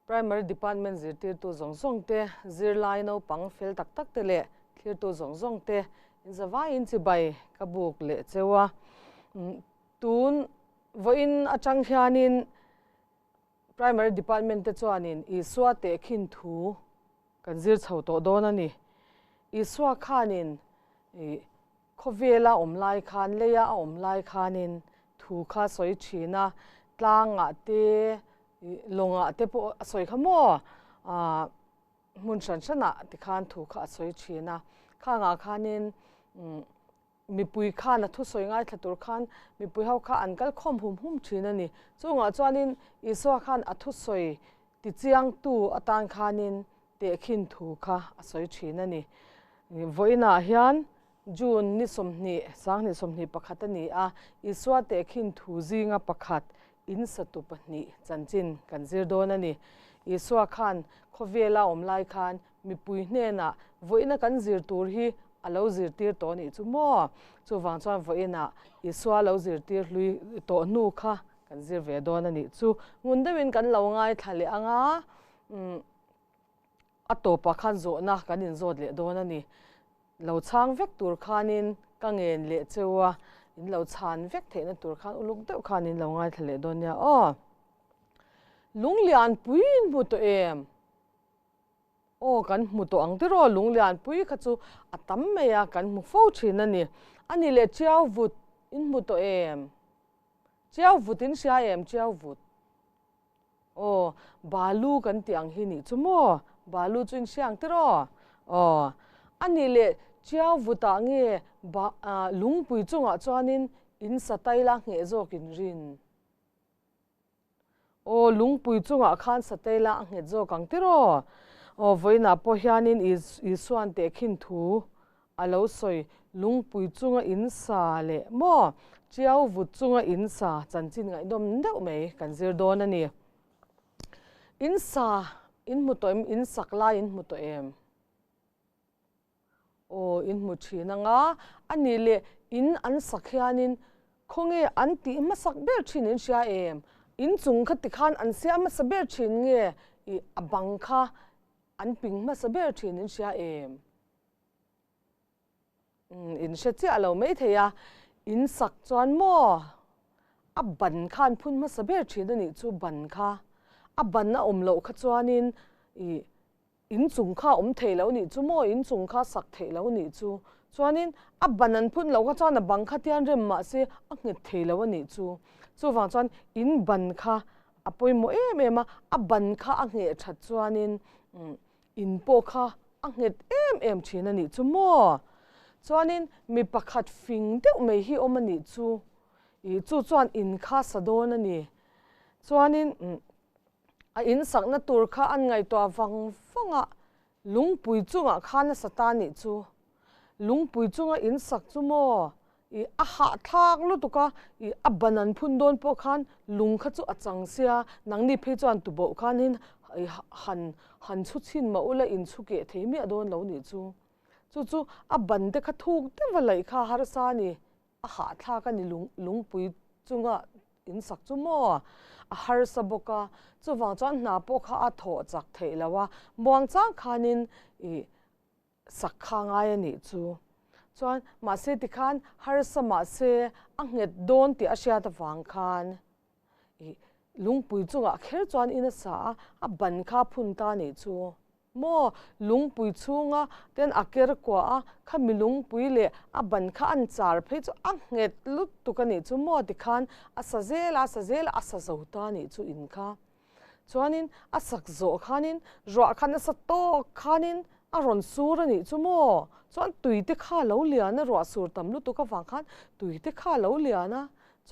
Primary Department zirtirtu zawng zawng te, zirlai naupang fel tak tak te leh thlirtu zawng zawng te inzavaiin chibai ka buk leh cheu a. Tun vawiin atang hianin Primary Department te chuanin Isua tehkhin thu kan zir chho tawh dawn a ni. Isua khanin Khawvela awm lai khan, leia a awm lai khanin thu kha sawi thin a, tlangah te, lawngah te pawh a sawi kha maw? Aah hmun hran hranah tikhan thu kha a sawi thin a. Khangah khanin mipui khan a thusawi ngaithla tur khan mipui ho kha an kal khawm hum hum thin a ni. Chungah chuanin Isua khan a thusawi tichiangtu atan khanin tehkhin thu kha a sawi thin a ni. Vawiinah hian June ni 20, 2021 a ni a, Isua tehkhin thu zinga pakhat, in satu pahnih chanchin kan zir dawn a ni. Isua khan khawvela awm lai khan mipui hnenah vawiina kan zir tur hi a lo zirtir tawh nih chu maw? Chuvang chuan vawiinah Isua lo zirtir hlui tawh hnu kha kan zir ve dawn a nih chu. Ngun deuhin kan lo ngaithla leh ang a. A tawpah khan zawhna kan inzawt leh dawn a ni. Lo chhang vek tur khanin ka ngen leh cheu a, in lo chhan vek theihna tur khan uluk deuh khan in lo ngaithla leh dawn nia aw. Lunglianpui in hmu tawh em? Aw kan hmu tawh ang tiraw Lunglianpui kha chu a tam mai a, kan hmu fo thin a ni. A ni leh Chiau vut in hmu tawh em? Chiau vut in hria em Chiau vut? Aw, balu kan tih ang hi nih chu maw? Balu chu in hria ang tiraw? Aw, a nih leh Chiau vutah nge ba lungpui chungah chuanin in sataila ngheh zawk in rin? Aw, lungpui chungah khan sataila a nghet zawk ang tiraw? Aw, vawiinah pawh hianin Isuan tehkhin thu A lo sawi, Lungpui chunga in sa leh maw Chiau vut chunga in sa chanchin ngaihdawm deuh mai kan zir dawn a ni. In sa in hmu tawh em? In sak lai in hmu tawh em? Aw, in hmu thin anga a nih leh in an sak hianin khawnge an tih hmasak ber thin in hria em? In chung kha tikhan an siam hmasa ber thin nge ih a bang kha an ping hmasa ber thin in hria em? In hre chiah lo mai thei a, in sak chuan maw a ban kha an phun hmasa ber thin a nih chu ban kha, a ban a awm loh kha chuanin ih in chung kha a awm thei lo nih chu maw in chung kha sak theih lo nih chu, chuanin a ban an phun loh kha chuan a bang kha tian rem mahse a nghet thei lo a nih chu, chuvang chuan in ban kha a pawimawh em em a, a ban kha a ngheh that chuanin In pawh kha a nghet em em thin a nih chu maw? Chuanin mi pakhat fing deuh mai hi awm a nih chu. Ih chu chuan in kha sa dawn a ni. Chuanin a in sakna tur kha an ngaihtuah vang vang a, lungpui chungah khan a sa ta a nih chu. Lungpui chunga in sak chu maw? I a hahthlak lutuk a, i a ban an phun dawn pawh khan lung kha chu a chang sia, nangni phei chuan tuboh khanin i han han chhu chhin mah ula in chhu keh thei miah dawn lo nih chu. Chu chu a ban te kha thuk deuh a laih kha harsa a ni, a hahthlak a ni lung lungpui chunga in sak chu maw? A harsa bawk a, chuvang chuan hna pawh kha a thawh chak theih lo a, muangchang khanin i sak kha ngai a nih chu. Chuan mahse tikhan harsa mahse a nghet dawn tih a hriat avang khan ih lungpui chungah kher chuan in a sa a, a ban kha a phun ta a nih chu. Maw lungpui chhunga ten a ker kuah a, khami lungpui leh a ban kha an char phei chu a nghet lutuk a nih chu maw tikhan a sa zel a, a sa zel a, a sa zo ta a nih chu in kha. Chuanin a sak zawh khanin ruah kha nasa tawk khanin a rawn sur a nih chu maw? Chuan tui te kha a lo lian a, ruah sur tam lutuk avang khan tui te kha a lo lian a,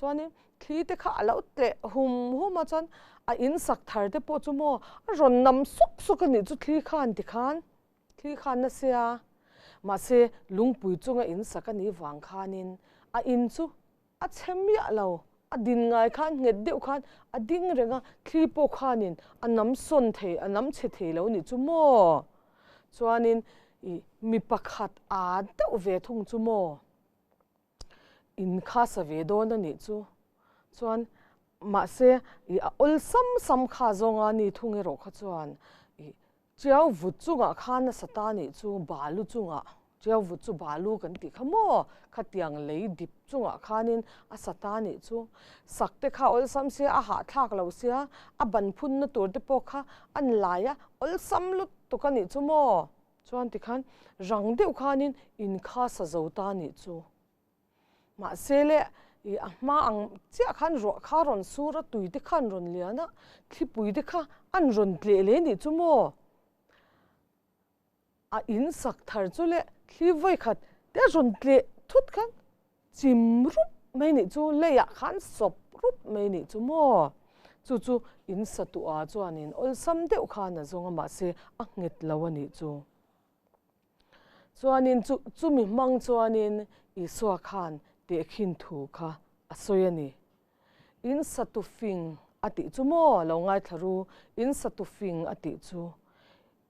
chuanin thli te kha a lo tleh hum hum a, chuan a in sak thar te pawh chu maw a rawn nam suk suk a nih chu thli khan tikhan thli khan nasa mahse lungpui chunga in sak a nih vang khanin a in chu A chhe miah lo, a din ngai khan nghet deuh khan a ding reng a, thli pawh khanin a nam sawn thei, a nam chhe thei lo nih chu maw? Chuanin ih mi pakhat aa deuh ve thung chu maw? In kha sa ve dawn a nih chu. Chuan. Mahse, i a awlsam sam kha zawnga ni thung erawh kha chuan i Chiau vut chungah khan a sata nih chu balu chungah, Chiau vut chu balu kan tih kha maw? Khatiang lei dip chungah khanin a sata nih chu sak te kha awlsam sia, a hahthlak lo sia, a ban phunna tur te pawh kha an lai a, awlsam lutuk a nih chu maw? Chuan tikhan rang deuh khanin in kha sa zo ta nih chu. Mahse le, i a hma ang chiah khan ruah kha a rawn sur a, tui te kha an rawn lian a, thlipui te kha an rawn tleh leh nih chu maw? A in sak thar chu le thli vawi khat te a rawn tleh thut khan chim rup mai nih chu, leiah khan sawp rup mai nih chu maw? Chu chu in sa tuah chuanin awlsam deuh khan a zawng a, mahse a nghet lo a nih chu. Chuanin chu chumi hmang chuanin Isua khan tehkhin thu kha a sawi a ni. In satu fing a tih chu maw? Lo ngaithla ru, in satu fing a tih chu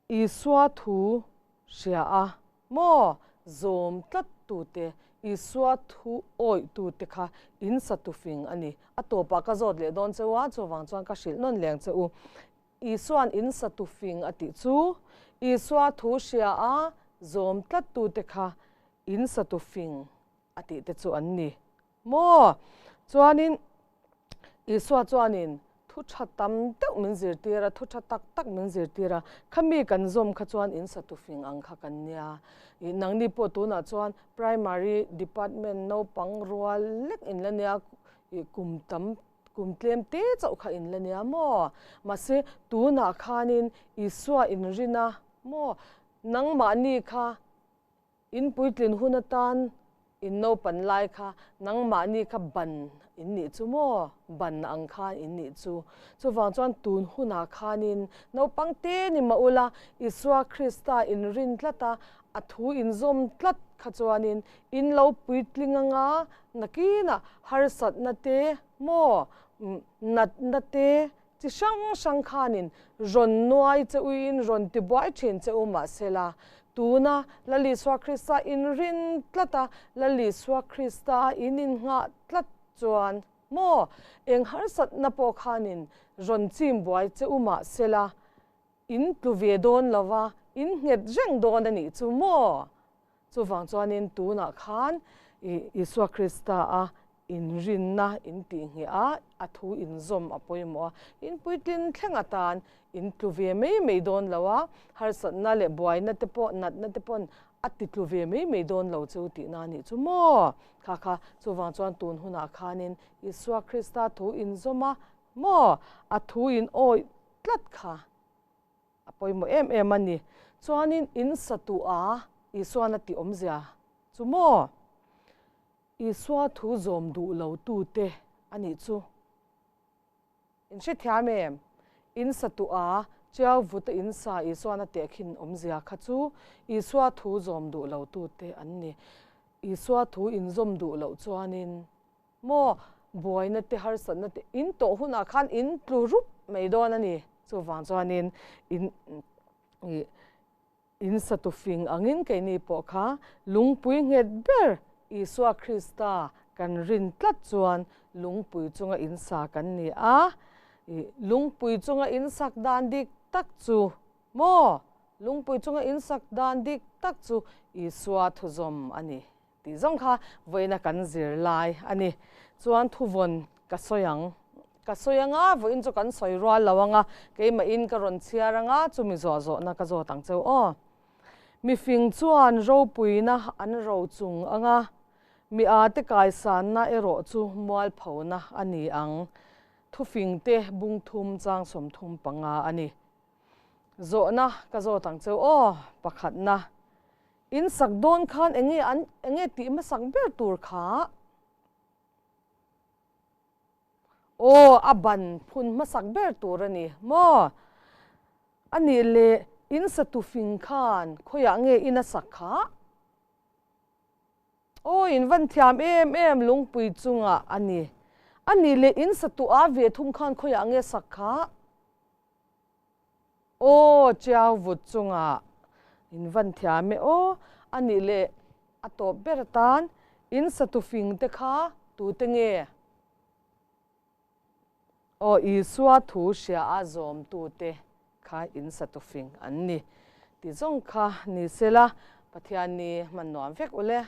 Isua thu hria a maw? Zawm tlat tute, Isua thu awih tute kha in satu fing a ni. A tawpah ka zawt leh dawn che u a, chuvang chuan ka hrilh nawn leng che u. Isua'n in satu fing a tih chu, Isua thu hria a zawm tlattute kha in satu fing a tih te chu an ni maw? Chuanin Isua chuanin thu tha tam deuh min zirtir a, thu tha tak tak min zirtir a, khami kan zawm kha chuan in satu fing ang kha kan nia. Ih nangni pawh tunah chuan Primary Department naupang rual lek in la nia, ih kum tam Kum tlem te chauh kha in la nia maw? Mahse, tunah khanin Isua inrin a maw? Nangmahni kha in puitlin hun atan in naupan lai kha nangmahni kha ban in nih chu maw? Ban ang khan in nih chu. Chuvang chuan tun hunah khanin naupang te ni mah ula, Isua Krista inrin tlat a, a thu inzawm tlat kha chuanin in lo puitling anga nakinah harsatna te maw natna te chi hrang hrang khanin rawn nuai che uin rawn ti buai thin che u mahsela tuna Lal Isua Krista inrin tlat a, Lal Isua Krista in innghah tlat chuan maw eng harsatna pawh khanin rawn chim buai che u mahsela In tlu ve dawn lo va, in nghet reng dawn a nih chu maw? Chuvang chuanin tunah khan Isua Krista a inrinna in tihngheh a, a thu inzawm a pawimawh a, in puitlin thleng atan in tlu ve mai mai dawn lo a, harsatna leh buaina te pawh, natna te paw'n a ti tlu ve mai mai dawn lo chu tihna a nih chu maw? Kha kha, chuvang chuan tun hunah khanin Isua Krista thu inzawm a maw? A thu in awih tlat kha a pawimawh em em a ni. Chuanin in satu a Isuan a tih awmzia chu maw? Isua thu zawm duh lo tute a nih chu. In hrethiam em? In satu a Chiau vuta in sa Isuan a tehkhin awmzia kha chu Isua thu zawm duh lo tute an ni. Isua thu in zawm duh loh chuanin Maw, buaina te harsatna te in tawh hunah khan in tlu rup mai dawn a ni. Chuvang chuanin in ih in satu fing angin keini pawh kha lungpui nghet ber Isua Krista kan rin tlat chuan lungpui chunga in sa kan ni a. Ih lungpui chunga in sak dan dik tak chu maw, lungpui chunga in sak dan dik tak chu Isua thuzawm a ni. Tih zawng kha vawiina kan zir lai a ni. Chuan thuvawn ka sawi ang. Ka sawi anga, vawiin chu kan sawi rual lo anga, keimahin ka rawn chhiar anga, chumi zawh zawhna ka zawt ang cheu aw. Mifing chuan ropuina an ro chung anga, mi ate kaisanna erawh chu mualphona a ni ang. Thufingte bungthum chang 35 a ni. Zawhna ka zawt ang cheu aw, pakhatna. In sak dawn khan enge an enge tih hmasak ber tur kha? Aw, a ban phun hmasak ber tur a ni maw? A nih leh in satu fing khan khawiah nge in a sak kha? Aw, in van thiam em em lungpui chungah a ni. A nih leh in satu a ve thung khan khawiah nge sak kha? Aw Chiau vut chungah in van thiam e aw, a nih leh a tawp ber atan in satu fing te kha tute nge? Aw Isua thu hria a zawmtute kha in satu fing an ni ti zawng kha ni sela, Pathian ni hman nuam vek ule.